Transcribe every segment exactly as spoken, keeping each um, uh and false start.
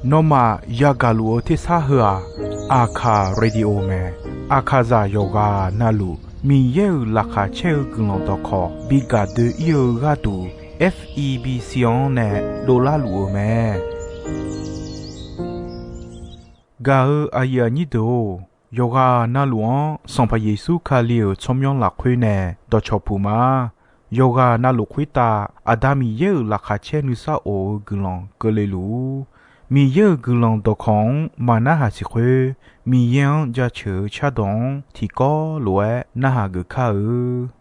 Nawmaf yagaq luf-eu tersar heu-aq, Aqkaq Radio mae. Aqkaqzaq yawqghaq navluf Miqyaer-euq laqkhaq caer-eu guiqlanq dawqkawq bi gaq doe-ir-eu gharduq, F E B C-anr nae dovlar luf-eu mae. Gaq-eu aqyuif aqnyir deuq-or, yawqghaq navluf-anr Sanqpaq Yeqsur Kali-euq tsawrmyanr lafkhoer nae dawqcawq puq ma. Yawqghaq navluf khoertav Aqda Miqyaer-euq laqkhaq caer nuisar of-eu guiqlanq keuvle luf-ur. Miqyaer-euq guiqlanq dawqkawq-anr maqnarhaq siq khoer, Miqyaer-anr jaceuq-eu cardawq-anr tiqkawv lof-aer narhaq geuf kar-eu.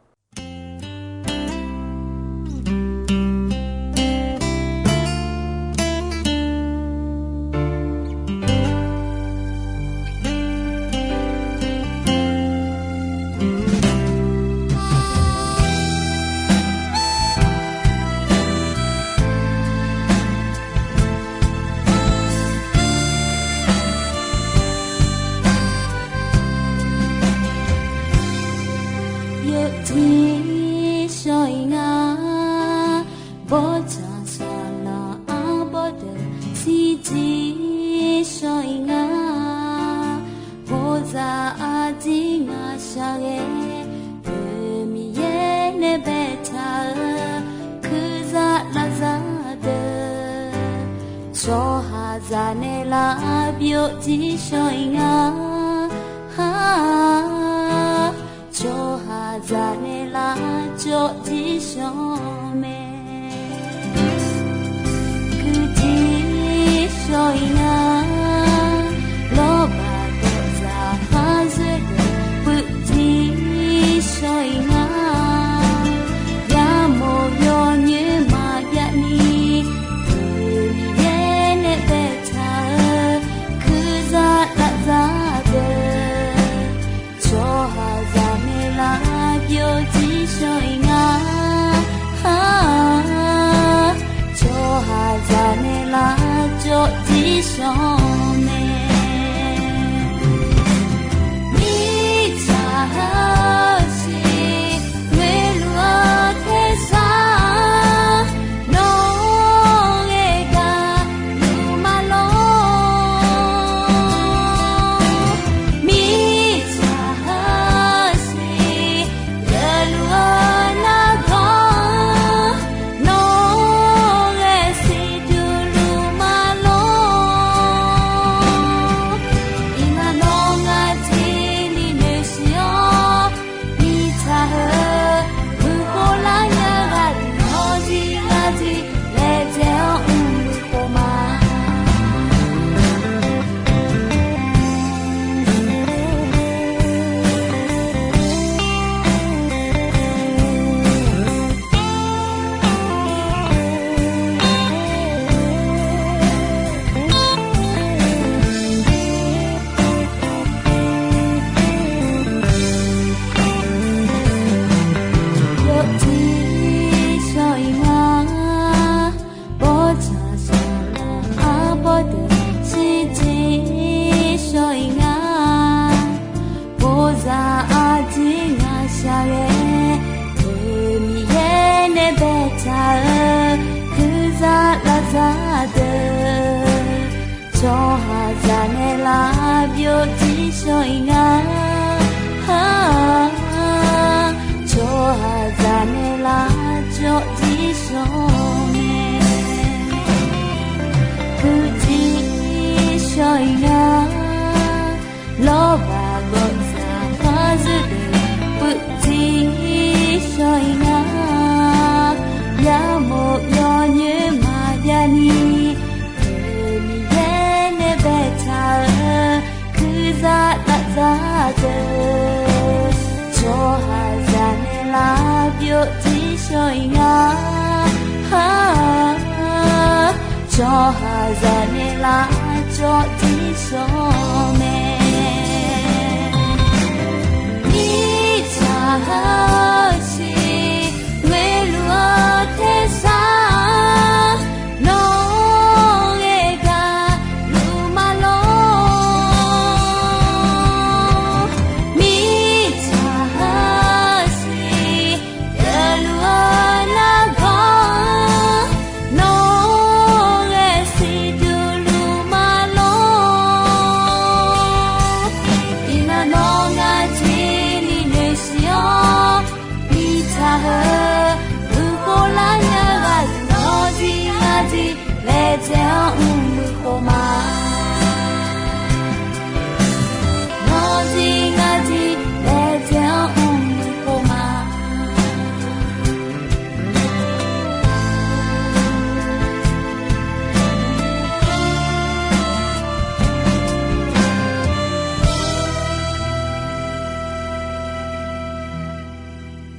Yawjir shawr-ir nga, bawrtsanq saqlaq arbawr deuq shirjir shawr-ir nga. Bawzaq arjir ngaq shaqghae, Aqda Miqyaer nae baetaq-eu kurzaq lavzaq deuq, tsawrhaqzaq naeqlaf byovjir shawr-ir nga. Tsawrhaqzaq naeqlaf jawrjir shawr mae. Kuirjir shawr-ir nga, lawrbaq dawqzaq khar zoer deuq puivjir shawr-ir nga. Yamawr yawnyoer maqjav ni, Aqda Miqyaer nae baetaq-eu kurzaq lavzaq deuq, tsawrhaqzaq naeqlaf byovjir shawr-ir nga. Tsawrhaqzaq naeqlaf jawrjir shawr mae. Mirtsaq heusiq ngoeqluf-eu tersar, nawr ghae gaq luf ma lor. Mirtsaq heusiq geufluf-eu nargawr, nawr ghae siqduq luf ma lor. Iqnan nawr ngar jir ni noeqsiq-awr, mirtsaq heu buq khof lar nya ghaq deuq nawr jir ngar jir laejae-awr mr-eu khof ma. Yawjir shawr-ir nga, bawrtsanq saqlaq arbawr deuq shirjir shawr-ir nga. Bawzaq arjir ngaq shaqghae, Aqda Miqyaer nae baetaq-eu kurzaq lavzaq deuq, tsawrhaqzaq naeqlaf byovjir shawr-ir nga. Tsawrhaqzaq naeqlaf jawrjir shawr mae. Puivjir shawr-ir nga, lawrbaq gawqzaq khar zoer deuq puivjir shawr-ir nga. Yamawr yawnyoer maqjav ni, Aqda Miqyaer nae baetaq-eu kurzaq lavzaq deuq, tsawrhaqzaq naeqlaf byovjir shawr-ir nga. Tsawrhaqzaq naeqlaf jawrjir shawr mae. Mirtsaq heusiq ngoeqluf-eu tersar, nawr ghae gaq luf ma lor. Mirtsaq heusiq geufluf-eu nargawr, nawr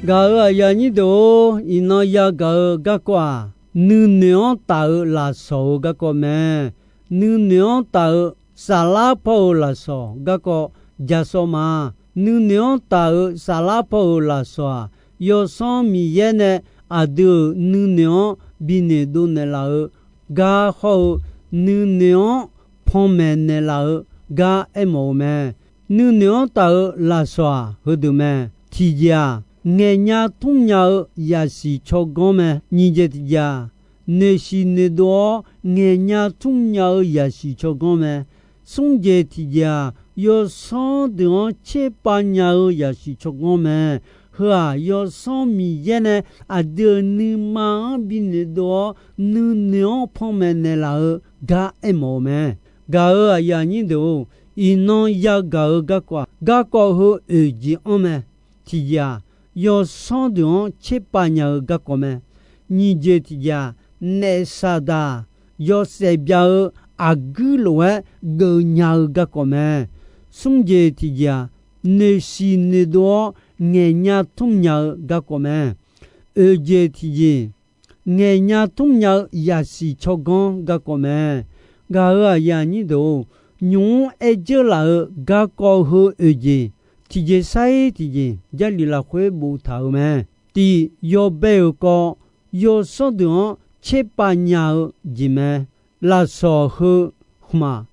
Gaq-euq aqyuif aqnyir deuq-or, iqnan yagaq-eu garkawv-aq, nuinoeq-anr taf-eu lafsawq-eu garkawv mae. Nuinoeq-anr taf-eu saflar paw-euq lafsawq garkawv ja sawv ma. Nuinoeq-anr taf-eu saflar paw-euq lafsawq-aq, Yawsanr Miqyaer nae aqdui-euq nuinoeq-anr binoeq dov naeqlaf-eu gar hawr-eu, nuinoeq-anr panmaeq naeqlaf-eu gar aermawf-eu mae. Nuinoeq-anr taf-eu lafsawq-aq, heudeuq mae. Tiqjeq-aq, ngaeqnya tmrnya-eu yasiq tsawrganr mae. Nyiq jeq tiqjeq-aq, noeqsiq noeqdov-awr ngaeqnya tmrnya-eu yasiq tsawrganr mae. Smr jeq tiqjeq-aq, yawsanr deuq-anr tserpav nya-eu yasiq tsawrganr mae. Heu-aq, Yawsanr Miqyaer nae aqdui-euq nuima-anr binoeq dov-awr, nuinoeq-anr panmaeq naeqlaf-eu gar aermawf-eu mae. Gaq-euq aqyuif aqnyir deuq-or, iqnan yagaq-eu garkawv-aq, garkawv heu oeq jeq anr mae. Tiqjeq-aq, yawsanr deuq-anr tserpav nya-eu garkawv mae. Nyiq jeq tiqjeq-aq, naef saqdaq yawshaef bya-eu aqguir lof-aer geuf nya-eu garkawv mae. Smr jeq tiqjeq-aq, noeqsiq noeqdov-awr ngaeqnya tmrnya-eu garkawv mae. Oeq jeq tiqjeq, ngaeqnya tmrnya-eu yasiq tsawrganr garkawv mae. Gaq-euq aqyuif aqnyir deuq-or, nymq-mr aer dzeurlaf-eu garkawv heu oeq jeq, tiqjeq sar-ir tiqjeq Jarlif lafkhoer boftaq-euq mae. Tif, yawbae-euq kawv, yawsanr deuq-anr tserpav nya-eu jeq mae. Lafsawq heu hmq-aq,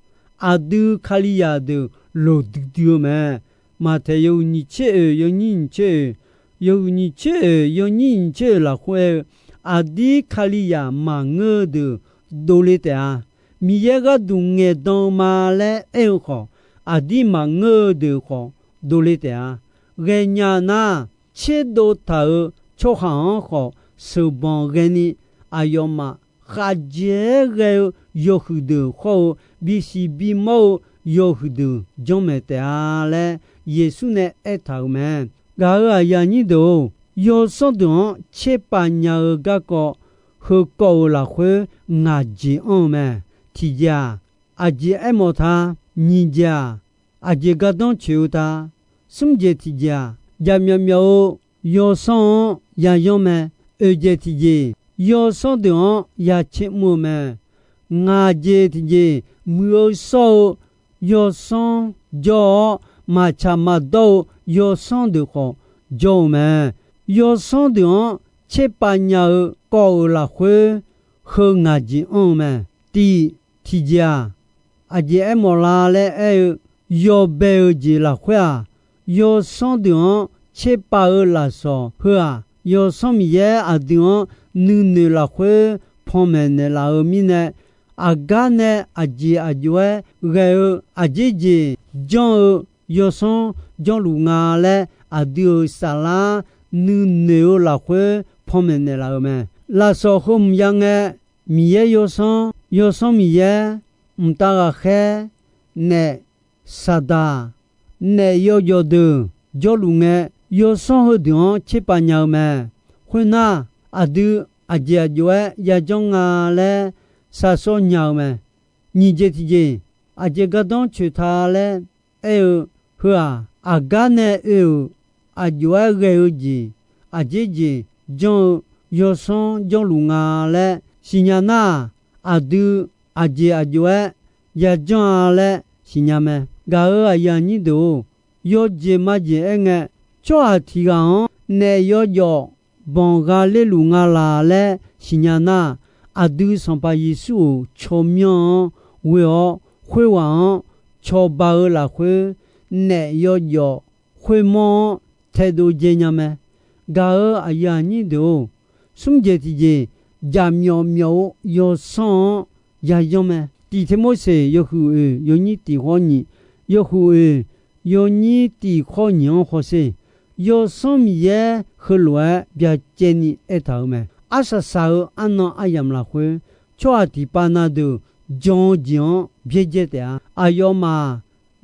aqdui Kalizaq deuq loqdui dui-eu mae. Maqtaeq yawhuiq nyiq tser oeq yawnyir nyiq tser oeq, yawhuiq nyiq tser oeq yawnyir nyiq tser oeq lafkhoer aer-eu, aqdir Kalizaq maqngeur-eu deuq dovle taef-a. Miqyaer gharduq ngaeqdan-eu ma laer aer-eu khawf, aqdir maqngeur-eu deuq khawf dovle taef-a. Ghaenya nar, tserdov taq-euq tsawrhaq-anr khawf sheuqbanq ghaeni, aqyawfmaf khavjeq-aer ghae-eu yawhuiq deuq hawr-eu bisiq bimawr-eu yawhuiq deuq janrmaeq taef-a laer Yeqsur nae aertaq-euq mae. Gaq-euq aqyuif aqnyir deuq-or, yawsanr deuq-anr tserpav nya-eu garkawv heukawv-euq lafkhoer ngaq jeq anr-eu mae. Tiqjeq-aq, aqjeq aermawf ta. Nyiq jeq-aq, aqjeq gardanr coeq-eu ta. Smr jeq tiqjeq-aq, jaqmyawf myawf-eu yawsanr-anr yayanr mae. Oeq jeq tiqjeq, yawsanr deuq-anr yacaer mr-eu mae. Ngaq jeq tiqjeq, muiq-eu shawr-eu yawsanr jawr-awr, maqtsaq maqdawr-eu yawsanr deuq khawf jawr-eu mae. Yawsanr deuq-anr tserpav nya-eu kawv-euq lafkhoer heu ngaq jeq anr-eu mae. Tif, tiqjeq-aq, aqjeq aermawf la laer aer-eu, yawbae-eu jeq lafkhoer-aq, yawsanr deuq-anr tserpav-eu lafsawq heu-aq, Yawsanr Miqyaer aqdui-anr nuinoeq lafkhoer panmaeq naeqlaf-eu mirnae, aqgar nae aqjeq aqjox-aer ghae-eu aqjeq jeq janr-eu yawsanr janrluf nga laer aqdui-euq saflar nuinoeq-eu lafkhoer panmaeq naeqlaf-euq mae. Lafsawq heu hmq ya ngae, Miqyaer yawsanr, yawsanr Miqyaer, mqtav ghaqkhaer, naef saqdaq, naef yawjawf deuq jawrluf ngae, yawsanr heudeuq-anr tserpav nya-eu mae. Khoernar, aqdui aqjeq aqjox-aer yajanr nga laer sharshawr nya-eu mae. Nyiq jeq tiqjeq, aqjeq gardanr coeq ta laer aer-eu heu-aq, aqgar nae oe-euq aqjox-aer ghae-eu jeq, aqjeq jeq janr-eu yawsanr janrluf nga laer siqnya nar-aq, aqdui aqjeq aqjox-aer yajanr-a laer siqnya mae. Gaq-euq aqyuif aqnyir deuq-or, yawjeq majeq aerngae, tsawrhaq tiq ghaq-anr naef yawjawf banq gha lerluf nga laq laer siqnya nar, aqdui Sanqpaq Yeqsur-euq tsawrmyanr-anr ghoe-awr, khoerghaq-anr cawba-eu lafkhoer, naef yawjawf khoermawr-anr taedov dzae nya mae. Gaq-euq aqyuif aqnyir deuq-or, smr jeq tiqjeq, jaqmyawf myawf-eu yawsanr-anr yayanr mae. Tiq Tirmorseq yawhuiq oeq yawnyir tiq khawr nyiq, yawhuiq oeq yawnyir tiq khawr nyiq-anr hawsher. Yawsanr Miqyaer heulof-aer byacaevni aertaq-euq mae. Arsaq saq-eu arnan aryamq lafkhoer, tsawrhaq tiqpav na deuq jan-eu jeq-anr byaerdzae taef-a. Aqyawfmaf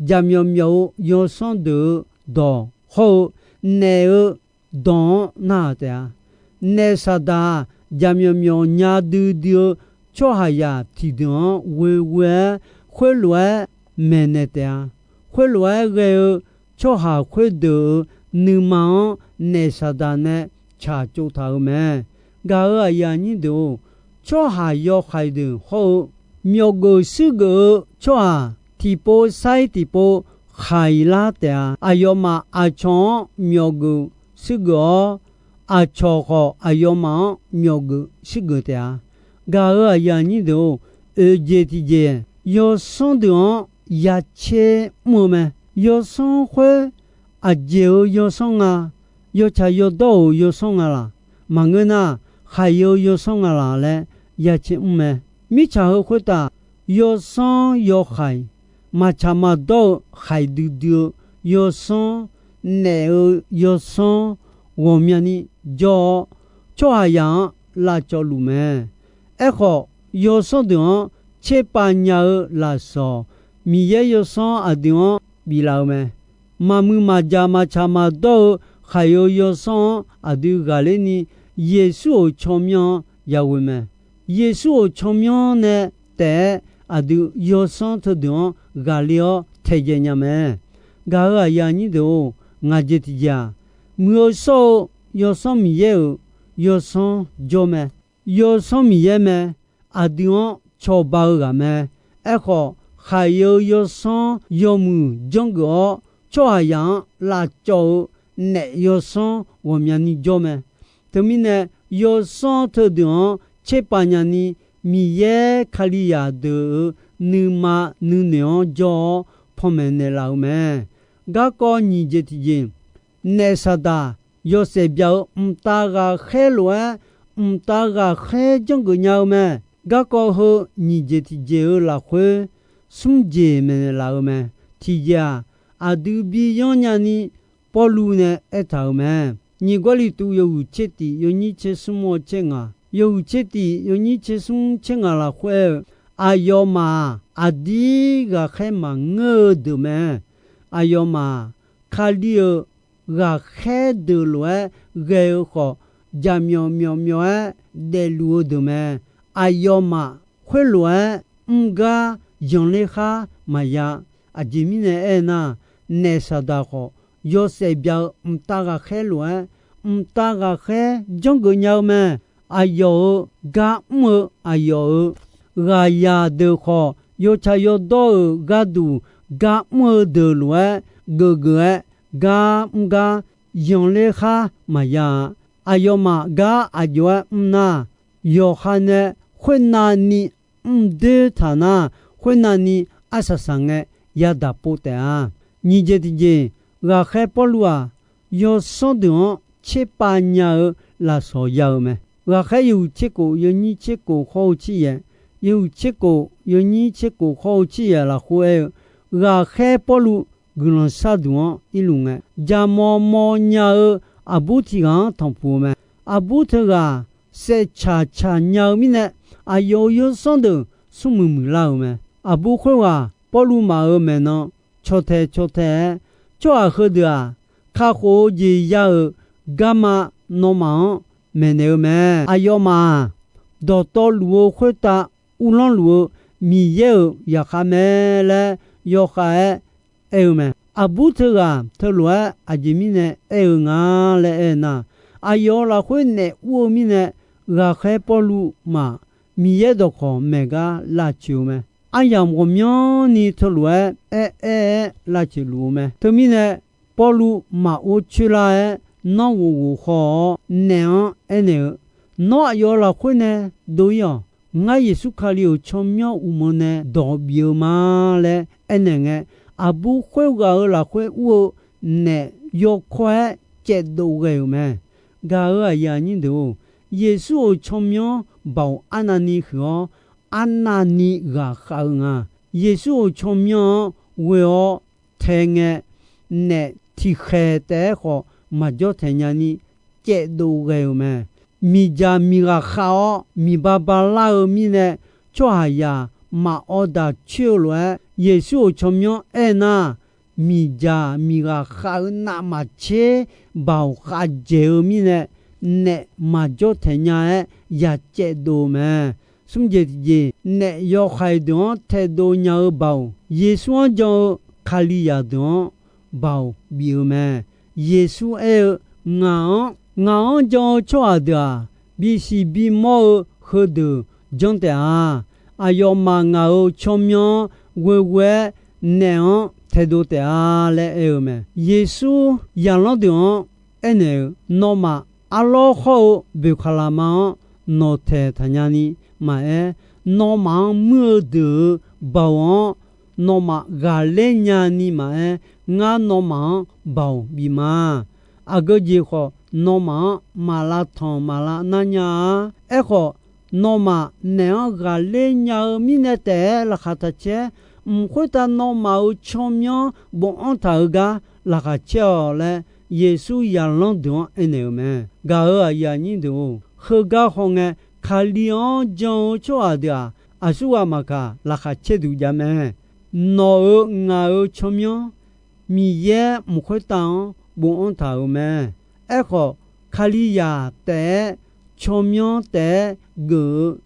jaqmyawf myawf-eu yawsanr deuq-eu dawq hawr-eu naef-eu dawq-anr narhaq taef-a. Naef saqdaq-aq, jaqmyawf myawf nya duidui-eu tsawrhaqzaq tiqdeuq-anr ghoeghoe-aer, khoerlof-aer maeqnaeq taef-a. Khoerlof-aer ghae-eu tsawrhaq khoerdeuq-euq nuima-anr naef Saqdaq nae tsaqtsov taq-euq mae. Gaq-euq aqyuif aqnyir deuq-or, tsawrhaq yawhaiq deuq hawr-eu, myawqgeuf shuirgeuf-eu tsawrhaq tiqpov sair tiqpov khaiq lar taef-a. Aqyawfmaf aqcawq-anr myawqgeuf shuirgeuf-awr, aqcawq khawf aqyawfmaf-anr myawqgeuf shuirgeuf taef-a. Gaq-euq aqyuif aqnyir deuq-or, oeq jeq tiqjeq yawsanr deuq-anr yacaer mr-eu mae. Yawsanr khoer aqjeq-euq yawsanr nga, yawtsaq yawdawr-euq yawsanr nga laq, maqngeur nar, khaiq-eu yawsanr nga laq laer yacaer mr mae. Mirtsaq heu khoertav yawsanr yawhaiq, maqtsaq maqdawr-eu khaiq duidui-eu yawsanr, naef-eu yawsanr ghawqmyani jawr-awr, tsawrhaqzaq-anr lavcawv luf mae. Aerkhawf, yawsanr deuq-anr tserpav nya-eu lafsawq, Miqyaer yawsanr aqdui-anr biflaf-eu mae. Maqmuiq maqjaq maqtsaq maqdawr-eu khaiq-eu yawsanr-anr aqdui ghaqler ni, Yeqsur-euq tsawrmyanr-anr yaghoe mae. Yeqsur-euq tsawrmyanr nae taef-aer aqdui yawsanr teudeuq-anr ghaqler-awr taejae nya mae. Gaq-euq aqyuif aqnyir deuq-or, ngaq jeq tiqjeq-aq, muiq-eu shawr-eu Yawsanr Miqyaer-euq yawsanr jawr mae. Yawsanr Miqyaer mae. Aqdui-anr cawba-eu ghaq mae. Aerkhawf, khaiq-eu yawsanr yawmuiq janrgeuf-awr, tsawrhaqzaq-anr lavcawv-eu naef yawsanr ghawqmyani jawr mae. Teumirnae, yawsanr teudeuq-anr tserpav nyani, Miqyaer Kalizaq deuq-euq nuima nuinoeq-anr jawr-awr panmaeq naeqlaf-eu mae. Garkawv nyiq jeq tiqjeq, naef Saqdaq yawshaef byaq-eu mqtav ghaqkhaer lof-aer, mqtav ghaqkhaer janrgeuf nya-eu mae. Garkawv heu nyiq jeq tiqjeq-eu lafkhoer, smr jeq maeqnaeq laf-eu mae. Tiqjeq-aq, aqdui bi yanr nyani Pawrluv nae aertaq-euq mae. Nyiq Gawrliqtu yawhuiq tser tif yawnyir tser smr-awr tser ngaq, yawhuiq tser tif yawnyir tser smr tser ngaq lafkhoer aer-eu, aqyawfmaf-aq, aqdir ghaqkhaer maqngeur-eu deuq mae. Aqyawfmaf-aq, Kali-euq ghaqkhaer deuq lof-aer ghae-eu khawf, jaqmyawf myawf myawf-aer daefluf-eu deuq mae. Aqyawfmaf khoerlof-aer mr gar yanqler khar maqya. Aqjeq mirnae aernar, naef Saqdaq khawf, yawshaef byaq-eu mqtav ghaqkhaer lof-aer, mqtav ghaqkhaer janrgeuf nya-eu mae. Aqyawf-euq gar mr-eu, aqyawf-euq ghaqzaq deuq khawf, yawtsaq yawdawr-euq gharduq gar mr-eu deuq lof-aer geufgeuf-aer, gar mr gar yanqler khar maqya-a. Aqyawfmaf gar aqjox-aer mr nar, yawqha nae khoernav ni mr doer taq nar, khoernav ni arsaq saq ngae yadaq pov taef-a. Nyiq jeq tiqjeq, ghaqkhaer Pawrluv-aq, yawsanr deuq-anr tserpav nya-eu lafsawq ya-eu mae. Ghaqkhaer yawhuiq tser kof yawnyir tser kof khawr-eu tser yaeq, yawhuiq tser kof yawnyir tser kof khawr-eu tser yaeq lafkhoer aer-eu, ghaqkhaer Pawrluv guiqlanq sharduq-anr irluf ngae, jaqmawf mawf nya-eu aqbur tiq ghaq-anr tanqpuq-eu mae. Aqbur teughaq saevtsaq tsaq nya-eu mirnae, aqyawf-euq yawsanr deuq smrmuiq muiqlar-euq mae. Aqbur khoerghaq Pawrluv maf-euq maeqnan caw tae caw tae-aer, tsawrhaq heudeuq-aq, kakhof-eu jeq ya-euq garma nawmaf-anr maeqnaeq-eu mae. Aqyawfmaf-aq, dawqtawvluf-eu khoertav uvlanr luf-eu Miqyaer-euq zaqkhav mae laer yawkhav-aer aer-eu mae. Aqbur teughaq teulof-aer aqjeq mirnae aer-eu nga laer aernar, aqyawf-euq lafkhoer naef ur-eu mirnae, ghaqkhaer Pawrluv maf Miqyaer dawqkawq maeq gar lavcoeq-eu mae. Aryamq ghawqmyanrni teulof-aer aer aer-aer lavcoeq luf-eu mae. Teumirnae, Pawrluv maqor coer lar-aer nanr ghof ghof haw-awr naef-anr aernaeq-eu, Nawr aqyawf lafkhoer nae dov-ir-awq. Ngar Yeqsur Kali-euq tsawrmyanr uqmov nae dawq bif-eu ma laer aernaeq ngae, aqbur khoerghaq-euq lafkhoer ur-eu naef yawkawr-aer caevdov ghae-euq mae. Gaq-euq aqyuif aqnyir deuq-or, Yeqsur-euq tsawrmyanr baoq arnavni huiq-awr, arnavni ghaqkhav-eu nga. Yeqsur-euq tsawrmyanr-anr ghoe-awr tae ngae, naef tiqkhaeq taef-aer khawf maqjawr taeq nyani caevdov ghae-euq mae. Miqdzaq miqghaq khav-awr miqba ba lar-eu mirnae, tsawrhaqzaq maqawv daq coer-eu lof-aer, Yeqsur-euq tsawrmyanr aernar, miqdzaq miqghaq khav-eu navmaqtser baoq khavdzaeq-eu mirnae, naef maqjawr taeq nya-aer ya caevdov-eu mae. Smr jeq tiqjeq, naef yawhaiq deuq-anr taedov nya-eu baoq, Yeqsur-anr jan-eu Kalizaq deuq-anr baoq bif-eu mae. Yeqsur aer-eu, Ngaq-anr, ngaq-anr jan-eu tsawrhaq deuq-aq, bisiq bimawr-eu heudeuq janr taef-a. Aqyawfmaf ngaq-euq tsawrmyanr-anr ghoeghoe-aer naef-anr taedov taef-a laer aer-eu mae. Yeqsur zaqlanr deuq-anr aernaeq-euq, Nawmaf arlawr hawr-eu boeqkaqlaqma-anr nawqtaeq taqnya ni maqaer, nawmaf-anr muir-eu deuq-euq baoq-anr nawmaf ghaqler nya ni maqaer, ngar nawmaf-anr baoq bif ma. Aqgeu jeq khawf, nawmaf-anr maq lavtanq maq lavnar nya-a. Aerkhawf, nawmaf naef-anr ghaqler nya-eu mirnae taef-aer laqkhaq taq caer. Mq khoertav nawmaf-euq tsawrmyanr bofanr taq-eu gar laqkhaq caer-awq laer, Yeqsur zaqlanr deuq-anr aernaeq-euq mae. Gaq-euq aqyuif aqnyir deuq-or, heugar khawf ngae, Kali-anr jan-eu tsawrhaq deuq-aq, aqsurghaq maqkaq laqkhaq caer duq jav mae. Nawq-euq ngaq-euq tsawrmyanr Miqyaer mq khoertav-anr bofanr taq-euq mae. Aerkhawf, Kalizaq taef-aer tsawrmyanr taef-aer geuf-eu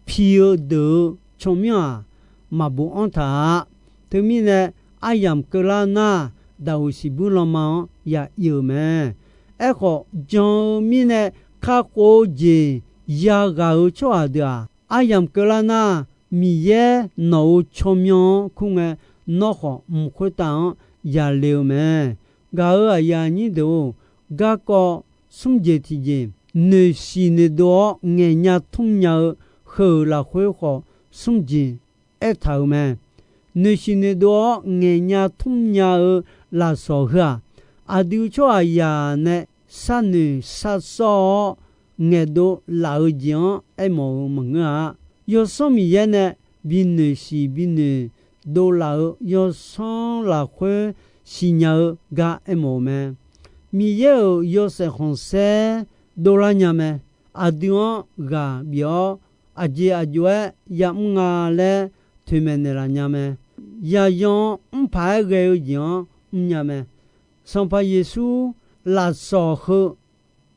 pi-eu deuq-eu tsawrmyanr-aq, maqbofanr taq-a. Teumirnae, aryamq keuvlar nar, daqoq siqbuir lanma-anr ya ir-euq mae. Aerkhawf, jan-eu mirnae kakhof-eu jeq yaghaq-euq tsawrhaq deuq-aq, aryamq keuvlar nar, Miqyaer nawq-euq tsawrmyanr-anr kur ngae, nawr khawf mq khoertav-anr yale-eu mae. Gaq-euq aqyuif aqnyir deuq-or, garkawv smr jeq tiqjeq, noeqsiq noeqdov-awr ngaeqnya tmr nya-eu heu-euq lafkhoer khawf smr jeq aertaq-euq mae. Noeqsiq noeqdov-awr ngaeqnya tmr nya-eu lafsawq heu-aq, aqdui tsawrhaqzaq nae sharnoeq sharsawr-awr ngaeqdov laf-eu jeq-anr aermawf-eu maqngeur-a. Yawsanr Miqyaer nae bi noeqsiq bi noeqdov laf-eu yawsanr lafkhoer siqnya-eu gar aermawf-eu mae. Miqyaer-euq yawshaef khanqsaer dovlar nya mae. Aqdui-anr ghaq bif-awr, aqjeq aqjox-aer yamr nga laer toeqmaeq naeqlaf nya mae. Yaqyan-anr mrpaq-aer ghae-eu jeq-anr mrnya mae. Sanqpaq Yeqsur lafsawq heu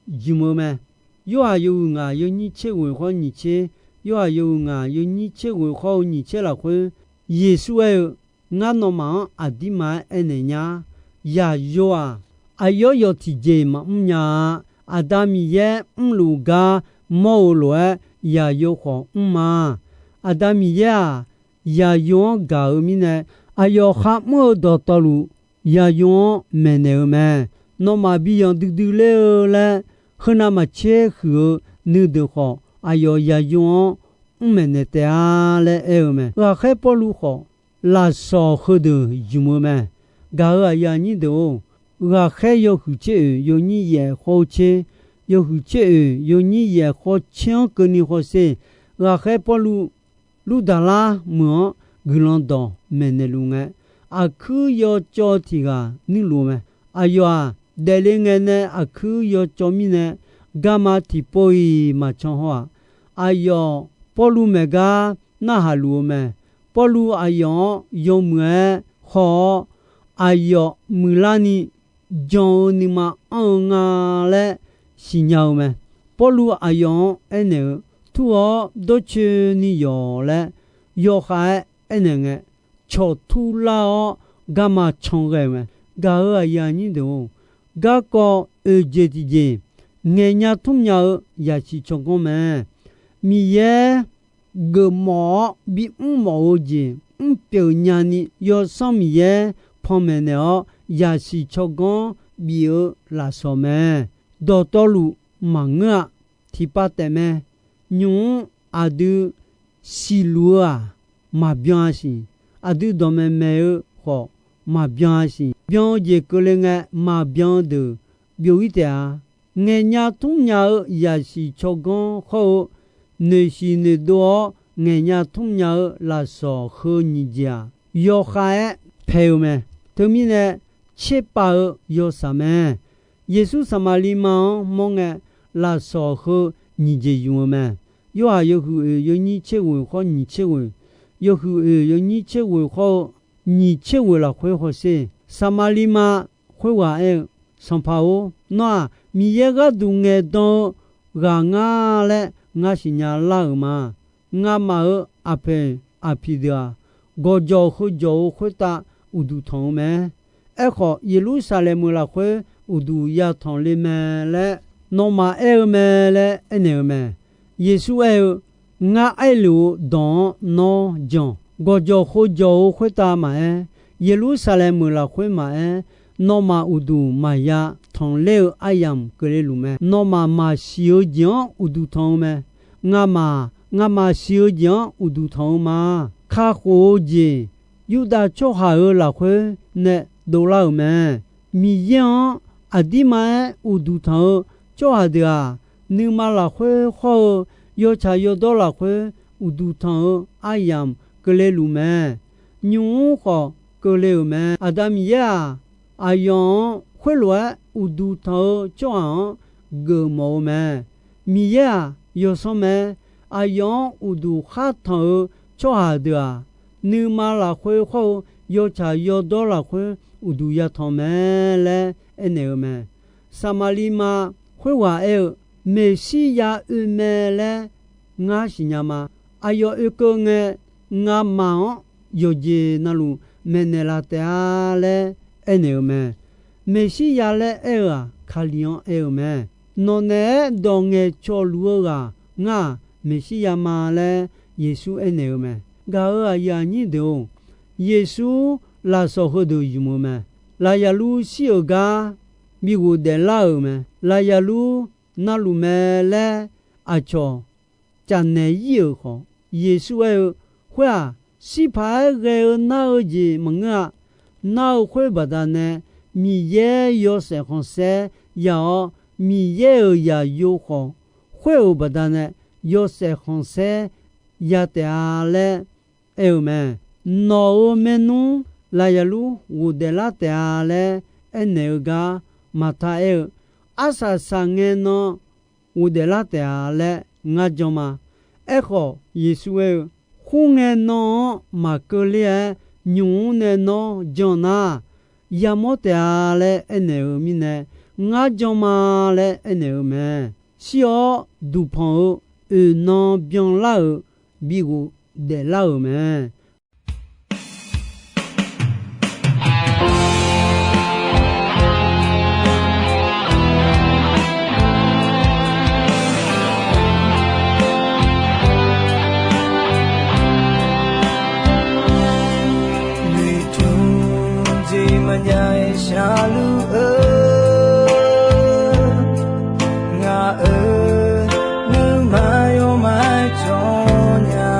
jmq-eu mae. Yorhaq yawhuiq ngaq yawnyir tser ghoeq khawr nyiq tser, Yorhaq yawhuiq ngaq yawnyir tser ghoeq khawr-eu nyiq tser lafkhoer, Yeqsur aer-eu, Ngar nawmaf-anr aqdirma-aer aernaeq nya. Yaqyo-aq, aqyawf yawf tiqjeq maqmr nya-a. Aqda Miqyaer mrluf gar mawr-eu lof-aer, yaqyo khawf mr ma. Aqda Miqyaer-aq, yaqyo-anr gaq-eu mirnae, aqyawf kharmr-eu dawqtawvluf, yaqyo-anr maeqnaeq-eu mae. Nawmaf bi yanq duidui ler-eu laer, heunav maqtser huiq-eu nuideuq khawf, aqyawf yaqyo-anr mr maeqnaeq taef-a laer aer-eu mae. Ghaqkhaer Pawrluv khawf, lafsawq heudeuq jmq-eu mae. Gaq-euq aqyuif aqnyir deuq-or, ghaqkhaer yawhuiq tser oeq yawnyir yaef khawr-eu tser, yawhuiq tser oeq yawnyir yaef khawr tser-anr keuvni hawsher, ghaqkhaer Pawrluv Lurdaqlar meuq-anr guiqlanq dawq maeqnaeq luf ngae, aqkuir yawcawv tiq ghaq nuirluf-eu mae. Aqyawf-aq, daefle ngae nae aqkuir yawcawv mirnae, garma tiqpov-iq maqcan haw-aq. Aqyawf Pawrluv maeq gar narhaq luf-eu mae. Pawrluv aqyawf-anr yawmuiq-aer haw-awr, aqyawf muiqlarni jan-eu nuima anr-eu nga laer siqnya-eu mae. Pawrluv aqyawf-anr aernaeq-eu, Tur-awr dawrcoeni yawq laer yawkhav-aer aernaeq ngae, cawq turlar-awr garma can ghae-eu mae. Gaq-euq aqyuif aqnyir deuq-or, garkawv oeq jeq tiqjeq ngaeqnya tmrnya-eu yasiq tsawrganr mae. Miqyaer geufmawf-awr bimr mawf-eu jeq mrpyeuf nyani, Yawsanr Miqyaer panmaeq naeq-awr yasiq tsawrganr bif-eu lafsawq mae. Dawqtawvluf maqngeur-a. Tiqpav taef mae. Nymq-mr aqdui siqluf-eu-aq, maqbyan-a siq. Aqdui dawqmaeq maeq-eu khawf, maqbyan-a siq. Byan-eu jeq keuvle ngae, maqbyan-eu deuq byov-ir taef-a. Ngaeqnya tmrnya-eu yasiq tsawrganr hawr-eu, noeqshiq noeqdov-awr ngaeqnya tmrnya-eu lafsawq heu nyiq jeq-aq, yawkhav-aer paeq-eu mae. Teumirnae, tserpav-eu yawshaq mae. Yeqsur Saqmaqliv ma-anr mawr ngae, lafsawq heu nyiq jeq ymq-eu mae. Yorhaq yawhuiq oeq yawnyir tser ghoeq khawr nyiq tser ghoeq, yawhuiq oeq yawnyir tser ghoeq khawr-eu nyiq tser ghoeq lafkhoer hawsher, Saqmaqliv ma khoerghaq aer-eu, Sanqpaq-or, nawr-aq, Miqyaer gharduq ngaeqdan-eu ghaq ngar laer ngar siqnya lar-euq ma. Ngamaf-euq aqpoeq aqpiq deuq-aq, gawqjawq heujawq-eu khoertav uqduq tanq-eu mae. Aerkhawf, Yeqlursaqlaeq meuq lafkhoer uqduq yatanq le mae laer nawmaf aer-eu mae laer aernaeq-eu mae. Yeqsur aer-eu, Ngar aerluf-eu dawq-anr nawr jan. Gawqjawq khov jawq-eu khoertav maqaer, Yeqlursaqlaeq meuq lafkhoer maqaer, nawmaf uqduq maqya tanqler-eu aryamq keuvle luf mae. Nawmaf maqsiq-eu jeq-anr uqduq tanq-eu mae. Ngamaf, ngamaf siq-eu jeq-anr uqduq tanq-eu ma. Kakhof-eu jeq Yurdav tsawrhaq-euq lafkhoer nae dovlar-euq mae. Miqyaer-anr aqdirma-aer uqduq tanq-eu tsawrhaq deuq-aq, nuima lafkhoer hawr-eu yawtsaq yawdawr lafkhoer uqduq tanq-eu aryamq keuvle luf mae. Nymq-mr khawf keuvle-euq mae. Aqda Miqyaer-aq, aqyawf-anr khoerlof-aer uqduq tanq-eu tsawrhaq-anr geufmawf-eu mae. Miqyaer-aq, yawsanr mae. Aqyawf-anr uqduq khar tanq-eu tsawrhaq deuq-aq, nuima lafkhoer hawr-eu yawtsaq yawdawr lafkhoer uqduq yatanq mae laer aernaeq-eu mae. Saqmaqliv ma khoerghaq aer-eu, Meqsirya oe mae laer ngar siqnya ma. Aqyawf oekeuv ngae, ngamaf-anr yawqjeq navluf maeqnaeq laf taef-a laer aernaeq-eu mae. Meqsirya laer aer-eu-aq, Kali-anr aer-eu mae. Nawq naeq-aer dawq ngaeqcawq luf-eu ghaq ngar-aq, Meqsirya ma laer Yeqsur aernaeq-eu mae. Gaq-euq aqyuif aqnyir deuq-or, Yeqsur lafsawq heudeuq ymq-eu mae. Lafyaqlur shir-euq gar bi ghofdaef lar-euq mae. Lafyaqlur navluf mae laer aqcawq cafnaeq ir-euq khawf, Yeqsur aer-eu, Khoer-aq, shir paq-aer ghae-eu nar-eu jeq maqngeur-a. Nar-eu khoer baqdanae Miqyaer yawshaef khanqsaer ya-awr, Miqyaer-euq zaqyo khawf khoer-euq baqdanae yawshaef khanqsaer ya taef-a laer aer-eu mae. Nawq-euq maernmr lafyaqlur ghofdaef lar taef-a laer aernaeq-eu gar Maqta aer-eu, Arsaq saqngae nan ghofdaef lar taef-a laer ngar jan ma. Aerkhawf, Yeqsur aer-eu, Khoerngae nan-anr maqkeuvler-aer nymq-mr nae nawr jan nar, yamawr taef-a laer aernaeq-eu mirnae, ngar jan ma laer aernaeq-eu mae. Shir-awr duqpanq-eu oeq nan byanlar-euq bi ghofdaef lar-euq mae. Noeqtmq jeq maqjav-aer shaqluf-eu, ngaq-euq nuima yawmaf-aer cawq nya.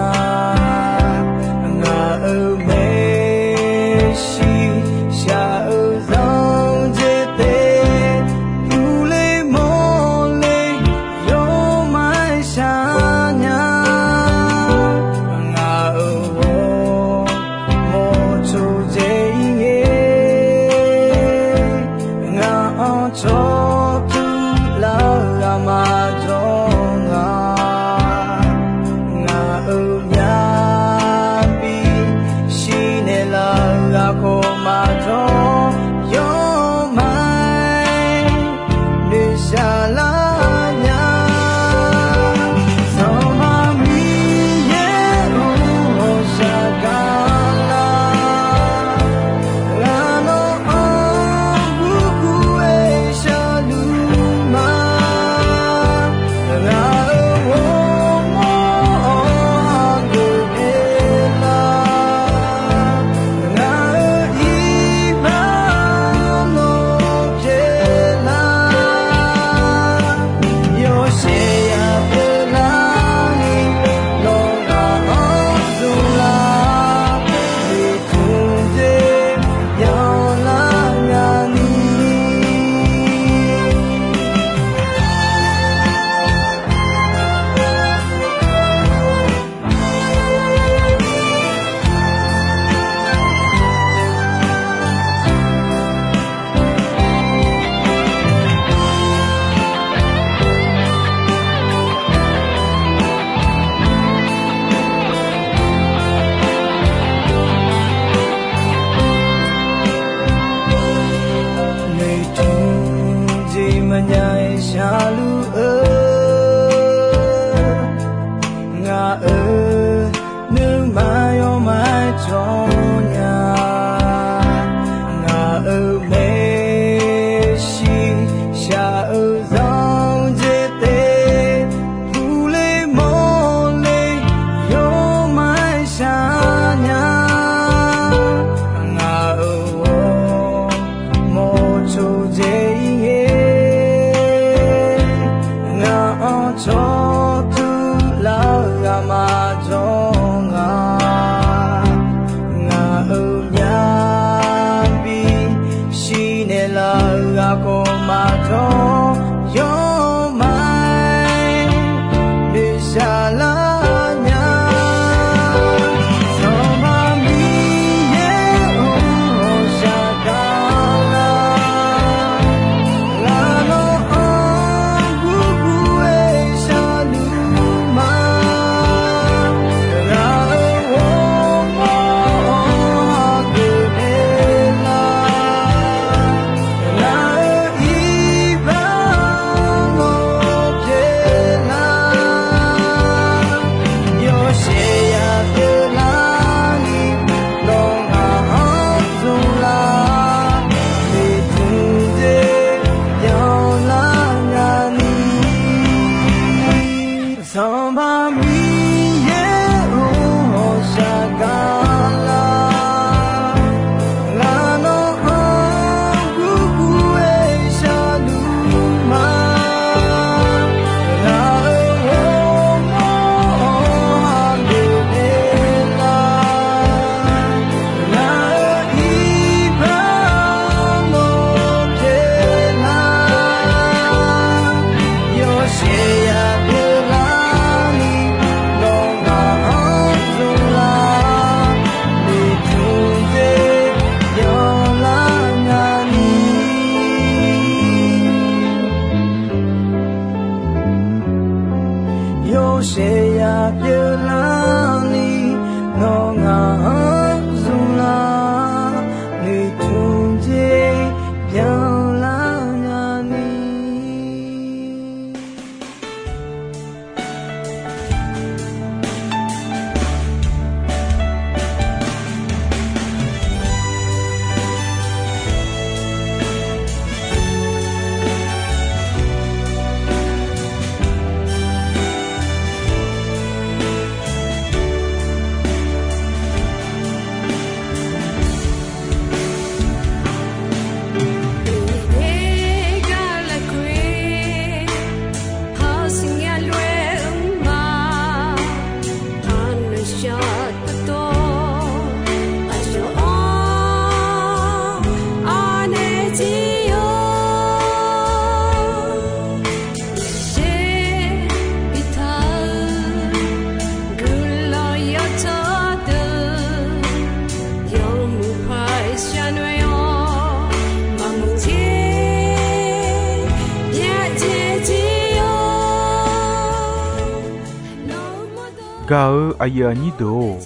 Gaq-eu aqyuif aqnyir deuq-or,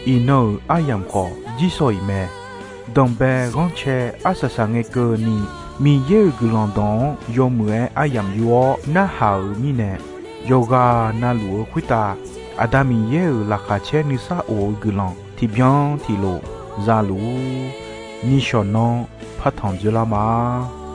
iqnan-euq aryamq khawf jirsawq iq mae. Danqbae ghanrcae arsaq saq ngae keuvni, Miqyaer-euq guiqlanq dawq-anr yawmuiq-aer aryamq yur-awr narhaq-euq mirnae, yawqghaq navluf-eu khoertav Aqda Miqyaer-euq laqkhaq caer nuisar of-eu guiqlanq tiqbyan tiqlof za luf-ur. Nishawq nanr partanq dzoerlar ma.